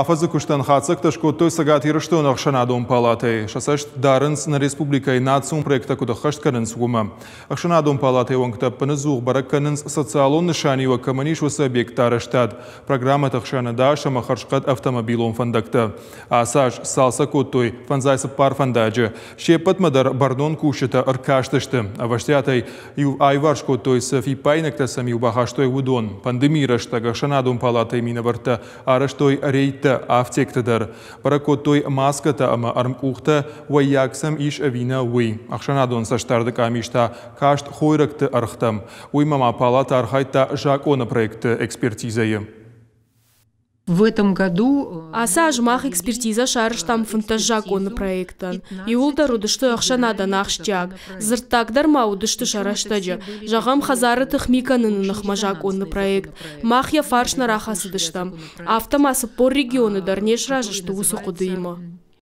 Афӕдзы куыстӕн хатдзӕгтӕ скодтой Цӕгат Ирыстоны ӕхсӕнадон палатӕйы. Сӕ цӕст дарынц, нӕ республикӕйы национ проекттӕ куыд ӕххӕст кӕнынц, уымӕ. Ӕхсӕнадон палатӕйы уӕнгтӕ ӕппыныдзух бӕрӕг кӕнынц, социалон нысаниуӕг кӕмӕн ис, уыцы объектты арӕзтад, программӕты хсӕн ӕдас ӕмӕ хӕрзхъӕд автомобилон фӕндӕгтӕ. Ацы аз сцалцӕг кодтой 54 фӕндаджы. Се ппӕтмӕ дӕр бӕрнон кусджытӕ ӕркастысты. Ӕвӕстиатӕй иу аиварс кодтой, цы фиппаинӕгтӕ сӕм-иу бахастой, уыдон. Пандемийы рӕстӕг ӕхсӕнадон палатӕйы минӕвӕрттӕ арӕзтой рейдтӕ афтекты дӕр. Бӕрӕг кодтой маскӕтӕ ӕмӕ ӕрмкъухтӕ уӕййаг сӕм ис ӕви нӕ, уый. Ӕхсӕнадон цӕстдарды къамис та каст хойрӕгты ӕргътӕм. Уыимӕ ма палатӕ архайдта закъоны проекты экспертизӕйы. В этом году Ацы аз мах экспертизӕ сарӕзтам 15 закъоны проектӕн. Иууылдӕр уыдысты ӕхсӕнадӕн ахсджиаг. Дзырддаг дӕр ма уыдысты сӕ рӕстӕджы. Зӕгъӕм, хӕдзары тыхми кӕныны ныхмӕ закъоны проект. Мах йӕ фарс нӕ рахӕцыдыстӕм. Афтӕ ма 40 регионы дӕр не сразы сты уыцы хъуыдыимӕ.